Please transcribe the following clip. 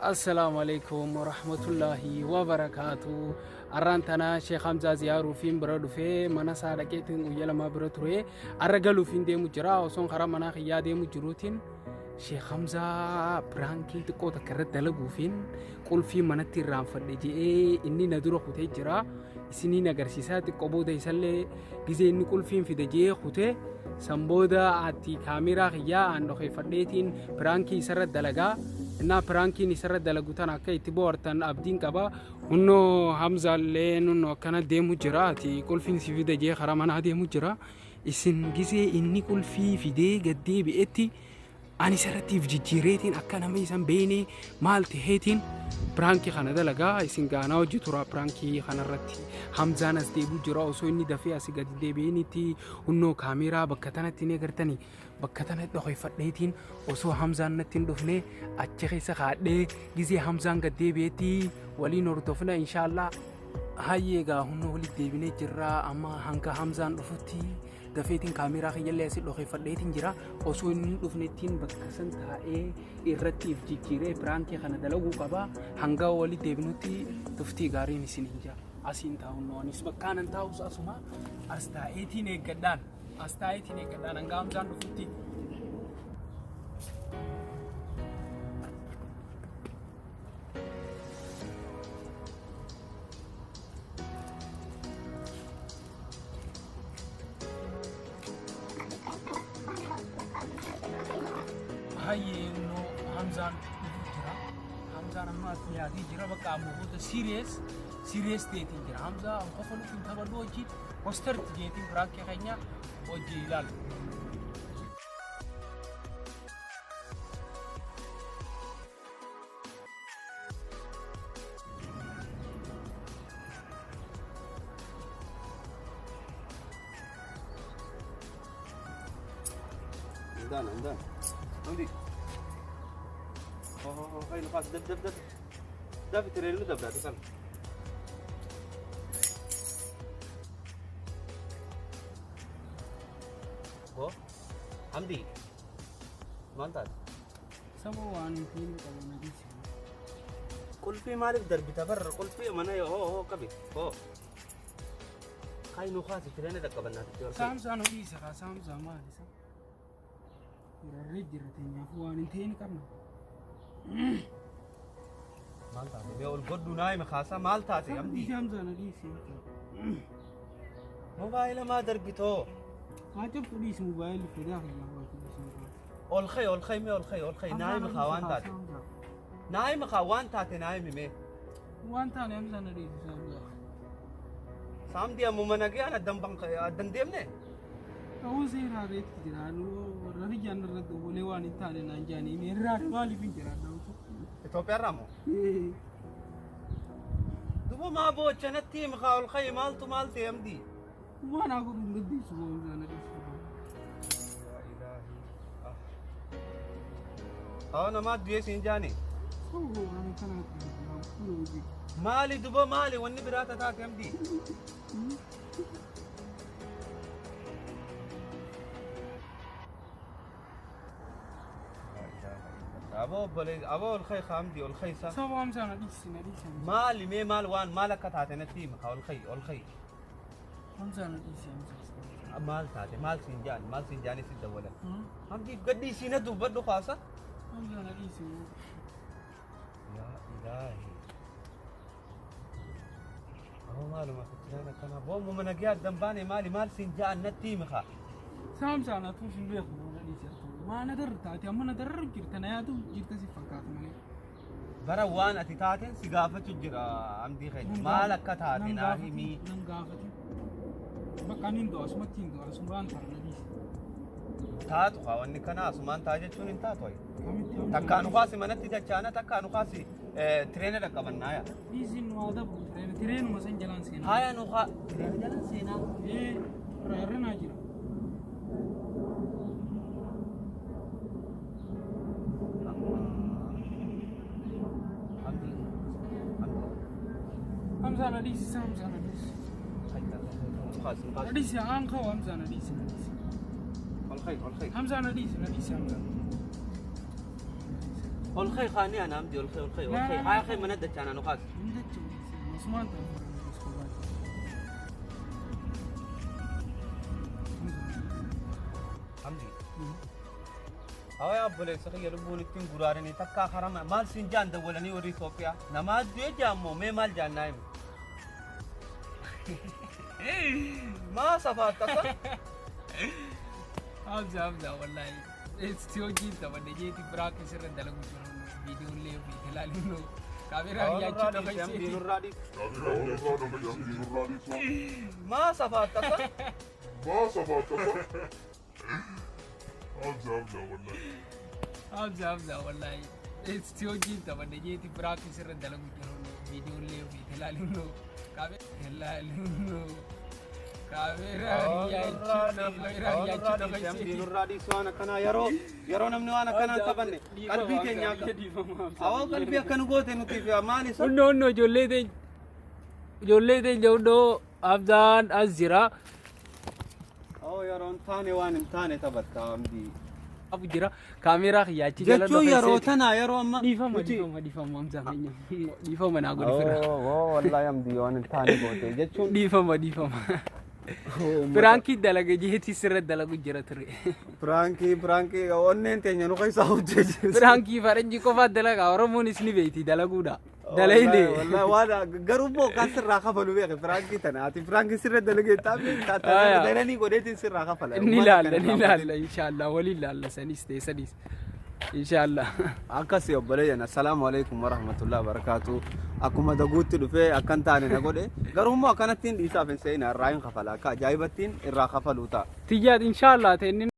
Assalaamu alaikum warahmatullaahi wabarakaatu. Arraan tana Sheekh Hamzaa ziyaaruufiin bira dhufee mana isaa dhaqeetiin guyya lamaa bira ture. Arra galuufiin deemu jira. Osoon karaa manaa kiyyaa deemu jiruutiin Sheekh Hamzaa piraankii xiqqoo takka irratti dalaguufiin qulfii manatti irraanfadhe je'ee inni na dura kutee jira. Isiniin agarsiisaa xiqqoo booda isallee gizee inni qulfiin fide je'ee kutee san booda ati kaameeraa kiyyaa aan dhokeeffadheetiin piraankii isarra dalagaa. Innaa piraankiin isarra dalagu tana akka itti bohaartan abdiin qaba. Hunnoo Hamzaallee nunnoo akkana deemu jira. Ati qulfiin si fide je'ee karaa manaa deemu jira. Isin gizee inni qulfii fidee gad deebi'etti ani isarratti if jijjiireetiin akka nama isan beekne maal taheetiin piraankii kana dalagaa isin gaanaa hojii tura piraankii kanarratti Hamzaan as deebi'u jira osoo inni dafee asii gadi deebi'initti hunnoo kaameeraa bakka tanatti ni agartanii bakka tanatti dhokeeffadheetiin osoo Hamzaan natti hin dhufne achi keessa kaadhee gizee Hamzaan gad deebi'etti waliin hordofna inshaallah. Hayyee egaa hunnoo walitti deebinee jirra amma hanga Hamzaan dhufutti dafeetiin kaameeraa kiyyallee asii dhokeeffadheetiin jira osoo inni hin dhufnettiin bakka san taa'ee irratti if jijjiiree piraankii kana dalaguu qaba hanga walitti deebinutti tuftii gaariin isin hin jira asiin taa'uun anis bakka anan taa'us asuma as taa'eetiin eeggadhaan as taa'eetiin eeggadhaan hanga Hamzaan dhufutti. Hayyee immoo Hamzaan dhufuu jira. Hamzaan amma as dhiyaatee jira bakka amma booda serious serious ta'eetiin jira. Hamzaa an kofaluuf hin taphadhu hojii hostarti jeetiin biraankii keenya hojii ilaalu. Hamdaan, Hamdaan. Hamdi. Ho, ho, ho, hayli qaas, dab, dab, dab. Dab, tireelu dab, dab, kan. Ho, Hamdi. Maal taate? Saba waan hin qabu na dhiisi. Qulfii maaliif darbita barra qulfii mana hoo hoo qabi hoo. Kaay nu kaasi tireena dhaqqabannaa itti ol ka'i. Saamsaa nu dhiisa kaa saamsaa maali isa? Irarree jira teenyaaf waan hin ta'in qabna. Maal taate mee ol godhu naa himi kaasaa maal taate Hamdii? Saamsaa na dhiisi. Mobaayila maa darbitoo? Haa cuftu dhiisi mobaayilli fidaa kiyyaa waan dhiisi. Ol ka'i ol ka'i mee ol ka'i ol ka'i naa himi kaa waan taate. Naa himi kaa waan taate naa himi mee. Waan taane Hamzaa na dhiisi saamsaa. Saamdii ammuma nagayaan addan addan deemne. Ta'uu seeraa reetti jira. Warra kiyyaan irra dawwalee waan hin taane naan jaanii irraa maaliif hin jiraadha? Itoophiyaarraa moo? Duba maa boocha natti himi kaa ol ka'i maaltu maal ta'e Hamdii? Waan haa godhu hin dandeessu Hamzaa na dhiisi. Haa namaa du'ee siin jaani. Maali duba maali wanni biraa tataate Hamdii? Aboo obbolee aboo ol ka'i kaa Hamdii ol ka'i sa. Saba Hamzaa na dhiisi na dhiisi. Maali mee maal waan maal akka taate natti himi kaa ol ka'i ol ka'i. Hamzaa na dhiisi Hamzaa. Maal taate maal siin jaani maal siin jaani si dawwalan. Hamdiif gaddi isii na dubbadhu kaasa. Hamzaa na dhiisi. Yaa ilaahi. Aboo maaluma fitinaan akkanaa boo mana gee addan baane maali maal siin ja'an natti himi kaa. Saamsaan atuu sin beeku na dhiisi. Maa na darra taate amma na darra jirta na yaadu jirta si fakkaata malee. Bara waan ati taateen si gaafachuu jira Hamdii keenya maal akka taate naa himi. Nan gaafatin. Bakka ani hin du'a asumatti hin du'a asumaan ta'a na dhiisi. Taatu kaa wanni kana asumaan taa jechuun hin taatu ayi. Kamitti hamzaa? Takkaa nu kaasi manatti dachaana takkaa nu kaasi tireena dhaqqabannaa yaa. Dhiisiin nu haa dabru tireenuma san jalaan seenaa. Haaya nu kaa tireena jalaan seenaa. Ee irra jira. Hamdii. Hamdii. Hamzaa na dhiisi Hamzaa na dhiisi. Na dhiisi aan ka'u Hamzaa na dhiisi na dhiisi. Ol ka'i ol ka'i. Hamzaa na dhiisi na dhiisi Hamzaa. Ol ka'e kaanii ana Hamdi ol ka'e ol ka'e ol ka'e haa ka'e mana dachaana nu kaasi. Hin dacha'u. Osumaan ta'u. Hamdi. Hawaa obboleessa kiyya lubbuun ittiin guraaranii takkaa karama maal siin jaan dawwalanii warri Itoophiyaa namaa du'e jaammoo mee maal jaan naa himi. Maa safaatta akka? Hamza Hamza wallahi. Si hojiin taphadhe jeeti biraa keessarra dalagu jiru. Viidiyoolee ofii ilaaluun kaameeraa yaachuu dhabeessee. Nurraa dhiisi. Maa safaatta akka? Hamza Hamza wallahi. Si hojiin taphadhe jeeti biraa keessarra dalagu jiru. Viidiyoolee ofii ilaaluun ilaaluun kaameeraa yaachuu dhabeessee. Nurraa dhiisi waan akkanaa yeroo yeroo namni waan akkanaa hin taphanne qalbii keenya akka awoo qalbii akka nu goote nuti fi maal isa. Hunnoo hunnoo ijoollee teenya ijoollee teenya hunnoo Hamzaan as jira. Awoo yeroo hin taane waan hin taane taphatta Hamdii. Abu jira kaameeraa kiyya achi jala Jechuun yeroo tanaa yeroo amma. Dhiifama dhiifama dhiifama Hamzaa keenya dhiifama naa godhi firra. Oo wallahi Hamdii waan hin taane goote jechuun. Dhiifama dhiifama. Piraankii dalaga jeetii sirra dalagu jira ture. Piraankii piraankii onneen teenya nu keessaa hojjechise. Piraankii faranjii qofaa dalagaa Oromoonis ni beekti dalaguudha. Dalayne. Wallahi waan garuu immoo kan sirraa kafalu beeke piraankii tana ati piraankii sirra dalagee taa'ee Aya. dalanii godheetiin sirraa kafala. Ni laalla ni laalla inshallah waliin laalla sanis ta'e sanis inshallah. Akkasii obboleeyyan assalaamu alaikum warahmatullahi wabarakaatu. Akkuma daguutti dhufee akkan taane na godhe garuu immoo akkanattiin dhiisaaf hin se'ina irraa hin kafala akka ajaa'ibattiin irraa kafaluu ta'a. Tiyyaat inshallah ta'e inni.